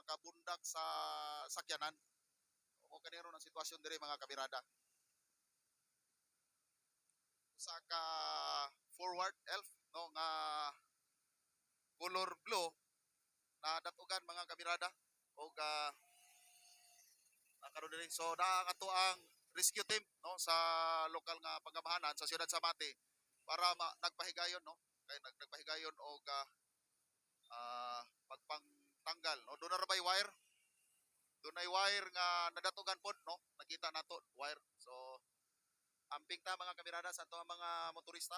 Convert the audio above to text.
Nakabundak sa sakyanan. Mao kani ron ang sitwasyon diri, mga kabirada. Usa ka forward Elf, no, nga color blue na datugan, mga kabirada, og nakaroon diri. So naa ang ato ang rescue team, no, sa lokal nga pangamahanan sa siyudad sa Mati para nagpahigayon, no, kay nagpahigayon og pagpangtanggal, no. Doon na ra bay wire, dunay wire nga nadatugan pod, no. Nakita nato wire. So amping ta, mga kabirada, sa ato ang mga motorista.